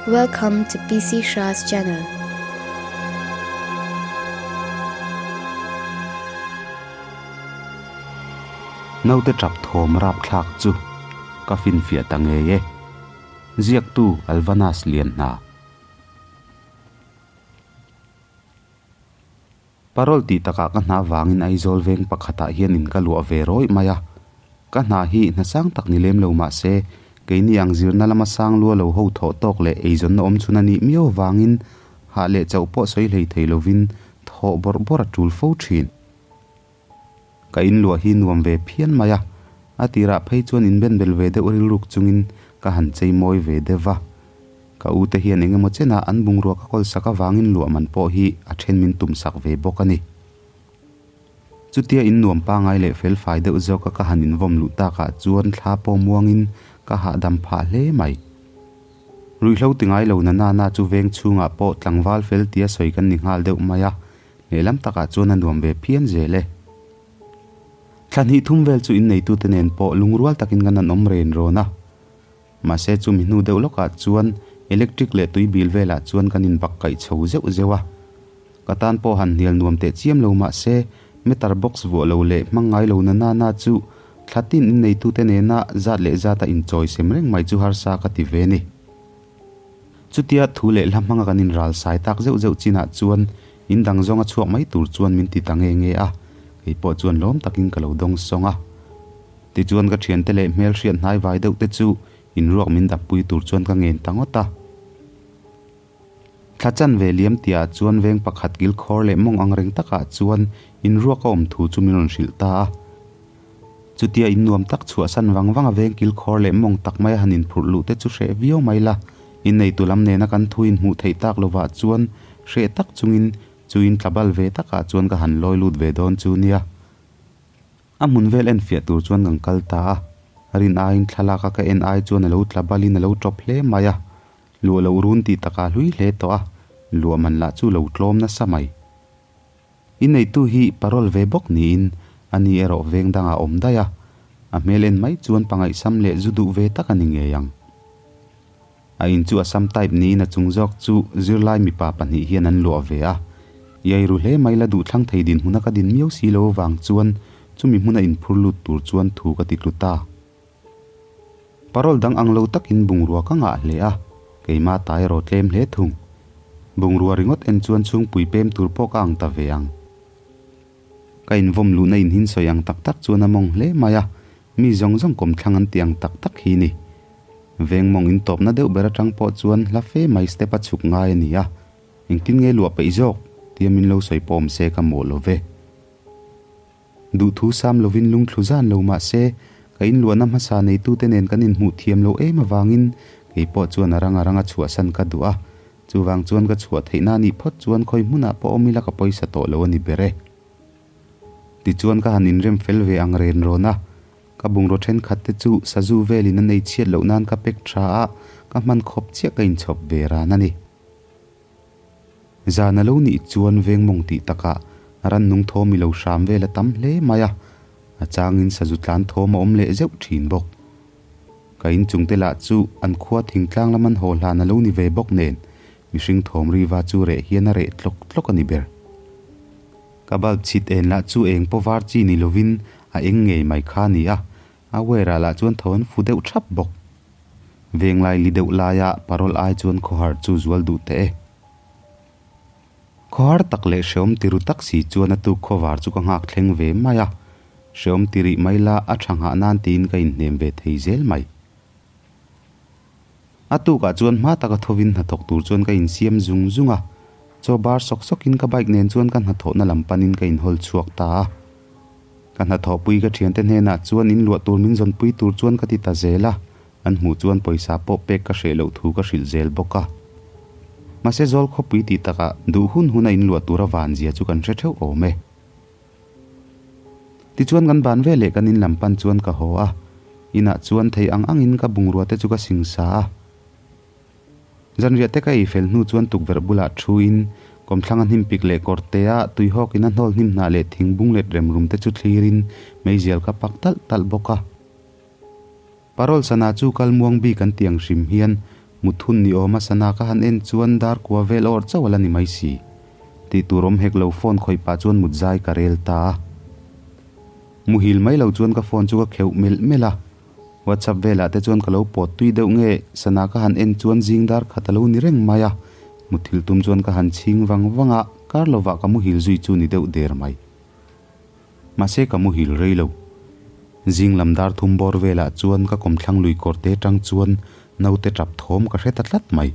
Welcome to PC Shah's channel. Naute tap thawm rapthlak chu ka finfiah ta ngei e. Ziaktu Alvanas Lianhna. Parole tih takah ka hna vangin Aizawl veng pakhatah hian in ka luah ve rawih mai a. Ka hna hi hna sang tak ni lem lo mah se, keini ang zirna lama sang lua lo ho thawh tawk leh eizawnna awm chhun a nih miau avangin hah leh chauh pawh sawi hlei thei lovin thawh bawrh bawrh a tul fo thin. Ka in luah hi nuam ve phian mai a, a tirah phei chuan inbenbel ve deuh rilruk chungin ka han chei mawi ve deuh va. Ka u te hian engemaw chenah an bungrua ka kawl sak avangin luah man pawh hi a then min tum sak ve bawk a ni. Chutia in nuam pangai leh fel fai deuh zawka ka han invawm luh takah chuan thla pawh muangin ka hahdam phah hle mai. Ruihhlo ti ngai lo na nana chu veng chhungah pawh tlangval fel tia sawi kan ni nghal deuh mai a, Lehlam takah chuan a nuam ve phian zel e. Thla hnih thum vel chu inneitute nen pawh lungrual takin kan han awm ren rawn a. Mahse chumi hnu deuh lawkah chuan electric leh tui bil velah chuan kan inbak kaih chho zeuh zeuh a. Ka tan pawh han hnial nuam teh chiam lo mahse meter box vuah lo leh hmang ngai lo na na na chu thla tin inneitute nena zat leh zata inchawi sem reng mai chu harsa ka ti ve ni. Chutia thu leh hla hmanga kan inral sai tak zeuh zeuh chinah chuan in dang zawnga chhuak mai tur chuan min ti ta nge nge a, kei pawh chuan lawm takin ka lo dawng sawng a. Tichuan ka thiante leh hmelhriat hnai vai deuh te chu inruak min dappui tur chuan ka ngen ta ngawt a. Thla chan ve liam tihah chuan veng pakhat kilkhawr leh mawng ang reng takah chuan inruak a awm thu chu min rawn hrilh ta a. Chutia in nuam tak chhuahsan vang vang a veng kilkhawr leh mawng tak mai a han inphurh luh te chu hreh viau mai la, inneitu lam nena kan thu inhmuh theih tak lovah chuan hreh tak chungin chu in tlabal ve takah chuan ka han lawi lut ve dawn chu nia. A hmun vel en fiah tur chuan kan kal ta a, rin aiin thlalak a ka en ai chuan a lo tlabalin a lo tawp hle mai a, luah loh run tih takah hlui hle tawh a, luah man lah chu lo tlawm nasa mai. Inneitu hi parole ve bawk niin a ni erawh veng dangah awm daih a, a hmel en mai chuan pangaihsam leh zu duh ve tak a ni ngei ang. A in chu Assam type niin a chung zawk chu zirlai mipa pahnih hian an luah ve a, iai ru hle mai la duh thlang thei dinhmuna ka din miau si lo avang chuan chumi hmuna inphur lut tur chuan thu ka ti tlu ta. Parole dang ang lo takin bungrua ka ngah hle a, keimah ta erawh tlem hle thung. Bungrua ringawt en chuan chhungpui pem tur pawh ka ang ta ve ang. Ka invawm luhna in hin sawi ang tak tak chuan a mawng hle mai a, mi zawng zawng kawmthlang an tih ang tak tak hi ni. Veng mawng in tawpna deuh ber atang pawh chuan hla fe mai step a chhuk ngai a ni a, engtin nge luah peih zawk tia min lo sawi pawh awm se ka mawh lo ve. Duhthu sam lovin lungthlu zan lo mah se, ka inluahna hmasa neitute nen kan inhmuh thiam lo em avangin kei pawh chuan a rang a ranga chhuahsan ka duh a, chuvang chuan ka chhuah theihna a nih phawt chuan khawi hmunah pawh awm ila ka pawisa tawh lo a ni ber e. Tichuan ka han inrem fel ve ang ren rawn a, ka bungraw thenkhat te chu sazu velin a nei chhiat loh nan ka pack tha a, ka hman khawp chiah ka inchhawp ve ran a ni. Zan a lo nih chuan veng mawng tih takah rannung thawm i lo hram vel a tam hle mai a, a changin sazu tlan thawm a awm leh zeuh thin bawk. Ka inchungte lah chu an khua thingtlang lam an haw hlan a lo ni ve bawk nen mihring thawm riva chu reh hian a reh tlawk tlawk a ni ber. Ka bulb chhit en lah chu eng pawh var chi ni lovin a eng ngei mai kha a ni a, a wire ah lah chuan tho an fu deuh thap bawk. Venglai li deuh laia parole ai chuan khawhar chu zual duh teh e. Khawhar tak leh hreawm tiru tak si chuan a tuk khawvar chu ka nghak thleng ve mai a, hreawm ti rih mai la a tha nghah nan tiin ka inhnem ve thei zel mai. A tukah chuan hma taka thovin hnathawk tur chuan ka insiam zung zung a, chaw bar sawk sawkin ka bike nen chuan ka hnathawhna lam panin ka inhawl chhuak ta a. Ka hnathawhpui ka thiante hnenah chuan in luah tur min zawnpui tur chuan ka ti ta zel a, an hmuh chuan pawisa pawh pek ka hreh loh thu ka hrilh zel bawk a. Mahse zawl khawpui tih takah duh hun huna in luah tur a van zia chu kan hre theuh awm e. Tichuan kan ban veleh kan in lam pan chuan ka haw a, inah chuan thei ang angin ka bungrua te chu ka sing sa a. Zanriah te ka ei fel hnu chuan tukverh bulah thuin kawmthlang a hnim pik leh kawr te a tuihawk in a hnawl hnim hnah leh thing bung let rem rum te chu thlirin meizial ka pak talh talh bawk a. Parole sana chu kal muang bik an ti ang hrim hian Mut hun ni awma sana ka han en chuan dar kua vel awrh chauh a la ni mai si. Tih tur awm hek lo phone khawih pah chuan mut zai ka rel ta a. Muhil mai lo chuan ka phone chu ka kheuh melh melh a. WhatsApp velah te chuan ka lo pawt tui deuh nge sana ka han en chuan zing dar khat a lo ni reng mai a. Muthilh tum chuan ka han chhing vang vang a, kar lovah ka muhil zui chu ni deuh der mai. Mahse ka muhil rei lo. Zing lam dar thum bawr velah chuan ka kawmthlang lui kawr te tang chuan naute tap thawm ka hre ta tlat mai.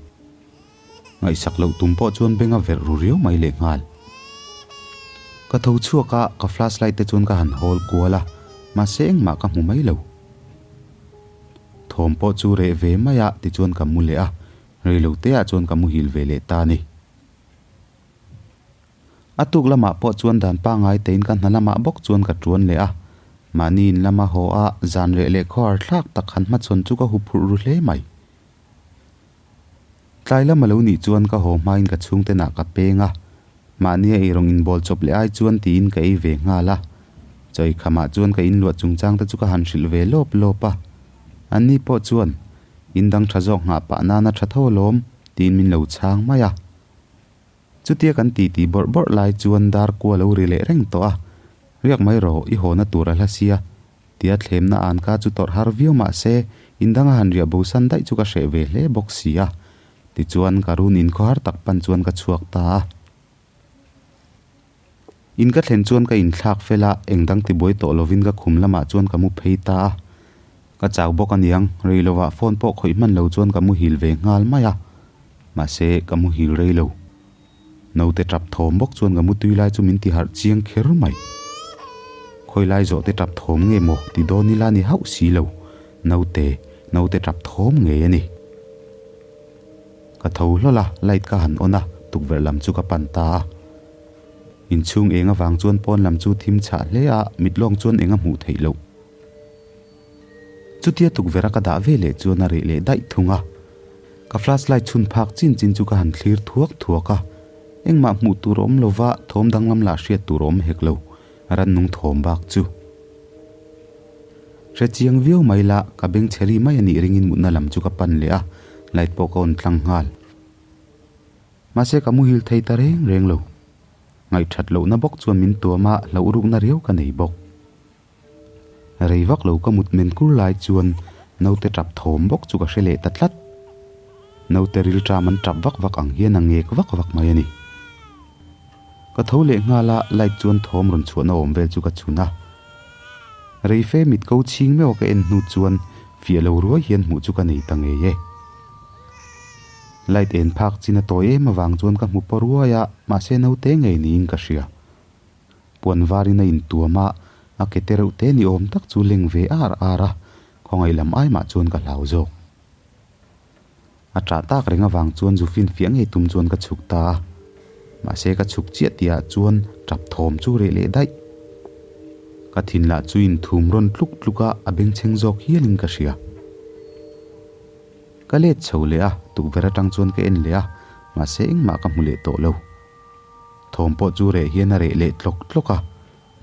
Ngaihsak loh tum pawh chuan beng a verh ru riau mai lehnghal. Ka tho chhuak a, ka flashlight te chuan ka han hawl kual a, mahse engmah ka hmu mai lo. Thawm pawh chu reh ve mai a tichuan ka mu leh a, reilote ah chuan ka muhil ve leh ta a ni. A tuk lamah pawh chuan dan pangngai tein ka hna lamah bawk chuan ka tuan leh a, mahni in lama haw a, zan reh leh khawhar thlak tak han hmachhawn chu ka huphurh ru hle mai. Tlai lam a lo nih chuan ka haw hmain ka chhungten ah ka peng a, mahni a eirawng inbawl chawp leh ai chuan tiin ka ei ve nghal a. Chawi khamah chuan ka inluah chungchang te chu ka han hrilh ve lawp lawp a. Anni pawh chuan, In dang tha zawk nghah pah nana tha tho alawm, tiin min lo chhang mai a. Chutia kan titi bawrh bawrh lai chuan dar kua lo ri leh reng tawh a, Riak mai rawh, i hawna tur a hla sia, tia thlemna an ka chu tawrh har viau mah se, indang a han riah bo san daih chu ka hreh ve hle bawk si a. Tichuan ka run inkhawhar tak pan chuan ka chhuak ta a. In ka thlen chuan ka inthlak fel a, engdang tibuai tawh lovin ka khum lamah chuan ka mu phei ta a. Ka chau bawk aniang, rei lovah phone pawh khawih hman lo chuan ka muhil ve nghal mai a. Mahse, ka muhil rei lo. Naute tap thawm bawk chuan ka mutui lai chu min ti harh chiang kher mai. Khawi lai zawh te tap thawm nge maw ti dawn ila ni hauh si lo. Naute, naute tap thawm ngei a ni. Ka tho hlawl a, light ka han on a, tukverh lam chu ka pan ta a. Inchhung eng avang chuan pawn lam chu thim chhah hle a, mit lawng chuan eng a hmuh theih loh. Chutia tukverh a ka dah ve leh chuan a reh leh daih thung a. Ka flashlight chhun phak chin chin chu ka han thlir thuak thuak a. Engmah hmuh tur a awm lo va, thawm danglam lah hriat tur a awm hek lo, rannung thawm bak chu. Hre chiang viau mai la, ka beng chhe ri mai a nih ringin mutna lam chu ka pan leh a, light pawh ka on tlang nghal. Mahse ka muhil thei ta reng reng lo. Ngaihthat lohna bawk chuan min tuam a, hlauh rukna riau ka nei bawk. Rei vak lo ka mut men kur lai chuan naute tap thawm bawk chu ka hre leh ta tlat. Naute rilṭam an tap vak vak ang hian a ngek vak vak mai a ni. Ka tho leh nghal a, light chuan thawm rawn chhuahna awm vel chu ka chhun a. Rei fe mit ko chhing meuh a ka en hnu chuan fiah lo ruai hian hmuh chu ka nei ta ngei e. Light en phak chin a tawi em avang chuan ka hmu paw ruai a, mahse naute ngei niin ka hria. Puan varin a intuam a, a ke te reuh te ni awm tak chu leng ve ar ar a, khawngaih lam ai mah chuan ka hlau zawk. A ṭah tak reng avang chuan zu finfiah ngei tum chuan ka chhuk ta a, mahse ka chhuk chiah tihah chuan ṭap thawm chu reh leh daih. Ka thin lah chu inthum rawn tluk tluk a, a bengchheng zawk hialin ka hria. Ka let chho leh a, tukverh aṭang chuan ka en leh a, mahse engmah ka hmu leh tawh lo. Thawm pawh chu reh hian a reh leh tlawk tlawk a,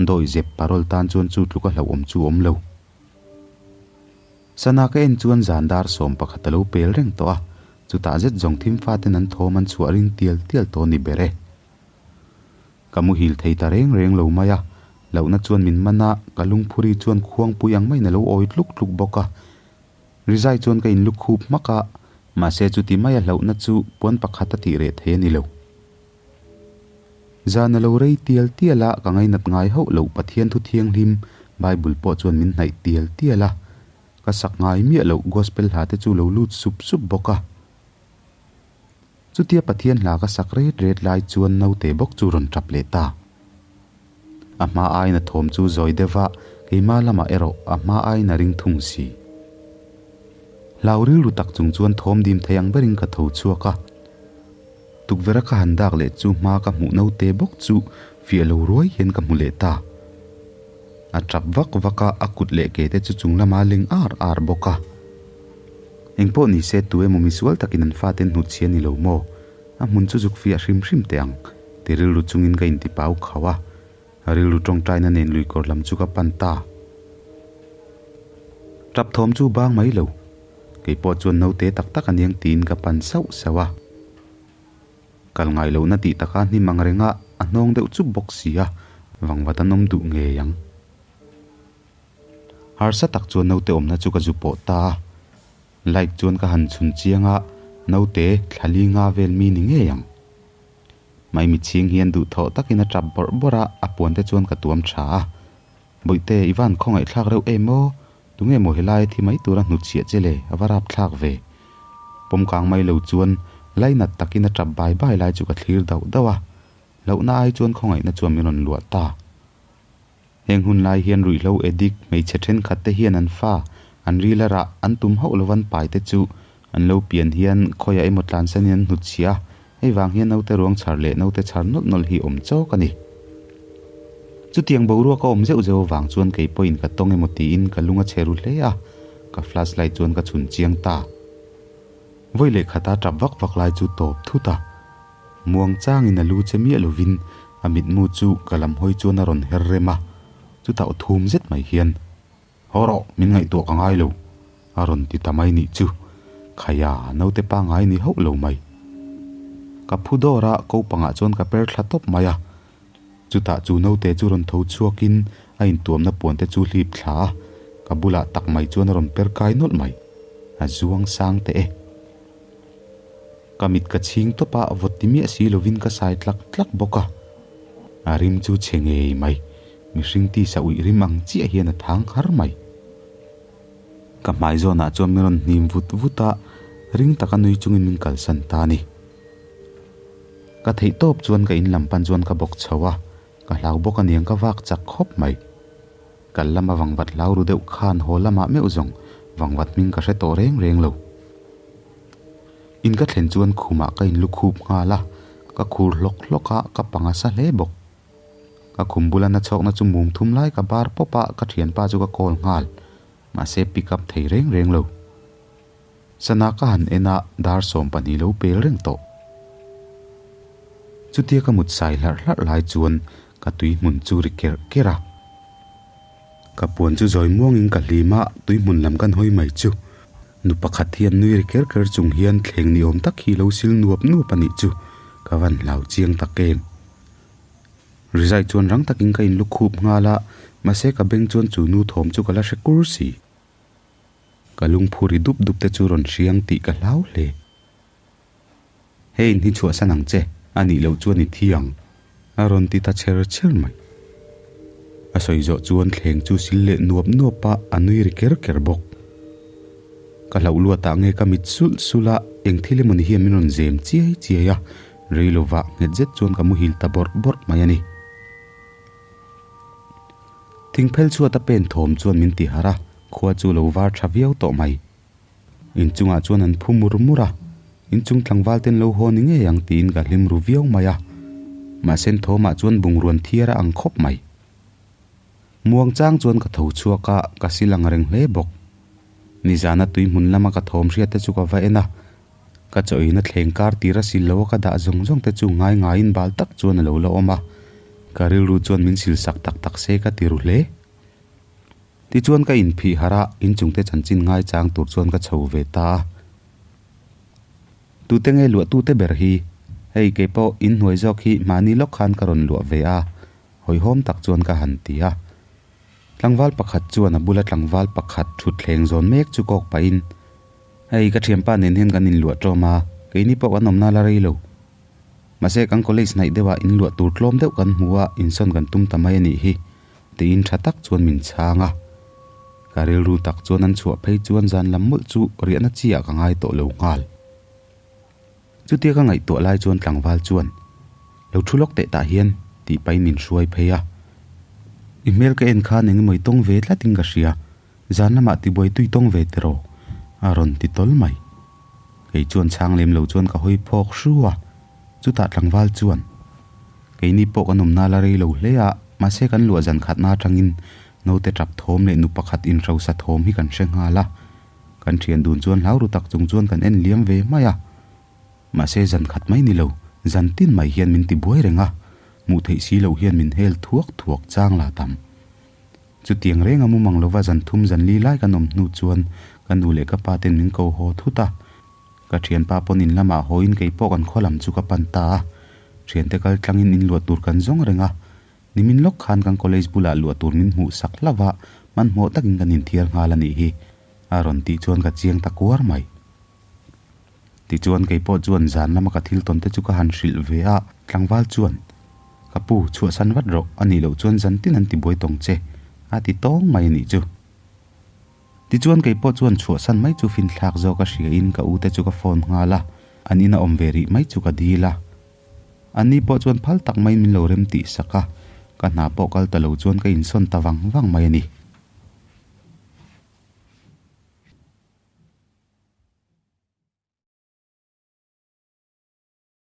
dawi zep parol tan chuan chu tluk a hlauhawm chu awm lo. Sana ka en chuan zan dar 11 a lo pel reng tawh a, chutah zet zawng thim faten an thawm an chhuah ring tial tial tawh ni ber e. Ka muhil thei ta reng reng lo mai a, hlauhna chuan min man a, ka lungphuri chuan khuangpui ang maiin a lo awi tluk tluk bawk a. Rizai chuan ka inlu khup hmak a, mahse chuti maia hlauhna chu puan pakhat a tih reh thei a ni lo. Zan a lo rei tial tial a, ka ngainat ngai hauh loh Pathian thu thianghlim Bible pawh chuan min hnaih tial tial a, ka sak ngai miah loh Gospel hla te chu lo lut sup sup bawk a. Chutia Pathian hla ka sak ret ret lai chuan naute bawk chu rawn tap leh ta. A hma aiin a thawm chu zawi deuh a, keimah lamah erawh a hma aiin a ring thung si. Hlau rilru tak chung chuan thawm dim thei ang berin ka tho chhuak a. Tukverh a ka han dak leh chu hma ka hmuh naute bawk chu fiah lo ruai hian ka hmu leh ta. A tap vak vak a, a kut leh ke te chu chung lama leng ar ar bawk a. Engpawh ni se tu emaw misual takin an faten hnutchhi a ni lo maw? A hmun chu zuk fiah hrim hrim teh ang, ti rilru chungin ka intipau khauh a. Rilru tawngtaina nen luikawr lam chu ka pan ta. Tap thawm chu bang mai lo. Keipawh chuan naute tak tak aniang tiin ka pan sauh sauh a. Kal ngai lohna tih taka hnim ang renga a hnawng deuh chup bawk si a, vangvat an awm duh ngei ang. Harsa tak chuan naute awmna chu ka zu pawh ta a. Light chuan ka han chhun chiang a, naute thla li nga vel mi ni ngei ang. Maimi chhing hian duhthawh takin a tap bawrh bawrh a, a puan te chuan ka tuam tha a. Bawihte, i van khawngaih thlak reuh em aw? Tunge maw helai thi mai tura hnutchhiah che le, a va rap thlak ve. Pawm kang mai lo chuan lainat takin a tap bai bai lai chu ka thlir dauh dauh a, hlauhna ai chuan khawngaihna chuan min rawn luah ta. Heng hun lai hian ruihhlo addict hmeichhe thenkhat te hian an fa, an ril a rah, an tum hauh lova an pai te chu an lo pian hian khawiah emaw tlansanin an hnutchhiah a, hei vang hian naute ruang chhar leh naute chhar nawlh nawlh hi awm chawk a ni. Chutiang boruak a awm zeuh zeuh avang chuan kei pawhin ka tawng emaw tiin ka lung a chhe ru hle a, ka flashlight chuan ka chhun chiang ta. Vawi leh khata tap vak vak lai chu tawp thut a. Muang changin a lu che miah lovin a mitmu chu ka lam hawi chuan a rawn her rem a, chutah aw thum zet mai hian, Haw rawh, min ngaihtuah ka ngai lo, a rawn ti ta mai nih chu. Khaia, naute pangngai ni hauh lo mai. Ka phu dawr a, ko pangah chuan ka per thla tawp mai a. Chutah chu naute chu rawn tho chhuakin a intuamna puan te chu hlip thla a, ka bulah tak mai chuan a rawn per kai nawlh mai. A zuang sang teh e. Ka mit ka chhing tawp a, vawt ti miah si lovin ka sai tlak tlak bawk a. A rim chu chhe ngei mai, mihring tisa uih rim ang chiah hian a thang har mai. Ka hmai zawnah chuan min rawn hnim vut vut a, ring taka nui chungin min kalsan ta a ni. Ka theih tawp chuan ka in lam pan chuan ka bawk chho a, ka hlau bawk aniang ka vak chak khawp mai. Kal lama vangvat hlau ru deuh khan haw lamah meuh zawng vangvat hming ka hre tawh reng reng lo. In ka thlen chuan khumah ka in lu khup nghal a, ka khur hlawk hlawk a, ka pang a sa hle bawk. Ka khum bula na chhawkna chu mum thum lai ka bar pawp a, ka thianpa chu ka call nghal. Mahse pick up thei reng reng lo. Sana ka han en a, dar 12 lo pel reng tawh. Chutia ka mut sai hlarh hlarh lai chuan ka tui hmun chu ri kerh kerh a. Ka puan chu zawi muangin ka hlim a, tui hmun lam kan hawi mai chu. Nu pakhat hian nui ri ker ker chung hian thleng ni awm tak hi lo sil nuap nuap a nih chu, ka van hlau chiang tak em. Rizai chuan rang takin ka inlu khup nghal a, mahse ka beng chuan chu nu thawm chu ka la hre kur si. Ka lungphu ri dup dup te chu rawn hriang tih ka hlau hle. Hei in hi chhuahsan ang che, a nih loh chuan i thi ang, a rawn ti ta chher chher mai. A sawi zawh chuan thleng chu sil leh nuap nuap a, a nui ri ker ker bawk. Ka hlauh luatah nge ka mit sulh sulh a, eng thil emaw ni hian min rawn zem chiai chiai a, rei lovah nghet zet chuan ka muhil ta bawrh bawrh mai a ni. Thingphel chhuat a pen thawm chuan min ti harh a, khua chu lo var tha viau tawh mai. Inchungah chuan an phu mur mur a, inchung tlangval ten lo haw ni ngei ang tiin ka hlim ru viau mai a, mahse thawmah chuan bungruan thiar a ang khawp mai. Muang chang chuan ka tho chhuak a, ka sil ang reng hle bawk. Nizana tui hmun lama ka thawm hriat te chu ka va en a, ka chaw eina thleng kar tir a sil lo a ka dah zawng zawng te chu ngai ngaiin bal tak chuan a lo la awm a, ka rilru chuan min sil sak tak tak se ka ti ru hle. Tichuan ka inphih harh a, inchungte chanchin ngaichang tur chuan ka chho ve ta a. Tute nge luahtute ber hi? Hei keipawh inhnuai zawk hi mahni lawk khan ka rawn luah ve a, hawihhawm tak chuan ka han ti a. Tlangval pakhat chuan a bula tlangval pakhat thutthleng zawn mek chu kawk pahin, Hei ka thianpa nen hian kan inluah ṭawm a, keini pawh kan awmna la rei lo. Mahse kan college hnaih deuhah inluah tur tlawm deuh kan hmu a, insawn kan tum ta mai a nih hi. Tiin tha tak chuan min chhang a. Ka rilru tak chuan an chhuah phei chuan zan lam mawlh chu riahna chi ah ka ngai tawh lo nghal. Chutia ka ngaihtuah lai chuan tlangval chuan, Lo thu lawk teh tah hian, tih pahin min hruai phei a. I hmel ka en khan eng emaw i tawng ve tlatin ka hria, zan lamah tibuai tui tawng ve tiraw? a rawn ti tawl mai. Kei chuan chhang lem lo chuan ka hawi phawk hru a. Chutah tlangval chuan, Keini pawh kan awmna la rei lo hle a, mahse kan luah zan khatna atangin naute tap thawm leh nu pakhat inhrosa thawm hi kan hre nghal a. Kan thian dun chuan hlau ru tak chung chuan kan en liam ve mai a. Mahse zan khat mai ni lo, zan tin mai hian min ti buai reng a, hmuh theih si loh hian min hel thuak thuak chang la tam. Chutiang reng a mumang lova zan thum zan li lai kan awm hnu chuan Ka nu leh ka pa ten min ko haw thut a. Ka thianpa pawn in lamah hawiin kei pawh kan khaw lam chu ka pan ta a. Thiante kal tlangin in luah tur kan zawng reng a. Nimin lawk khan kan college bulah luah tur min hmuh sak hlauh a, hmanhmawh takin kan inthiar nghal a nih hi. A rawn tih chuan ka chiang ta kuar mai. Tichuan kei pawh chuan zan lama ka thil tawn te chu ka han hrilh ve a, tlangval chuan, Ka pu, chhuahsan vat rawh, a nih loh chuan zan tin an ti buai tawng che, a ti tawng mai a nih chu. Tichuan kei pawh chuan chhuahsan mai chu finthlak zawk a hriain ka u te chu ka phone nghal a, an ina awm ve rih mai chu ka dil a. Anni pawh chuan phal tak maiin min lo rem tih sak a, ka hna pawh kal ta lo chuan ka insawn ta vang vang mai a ni.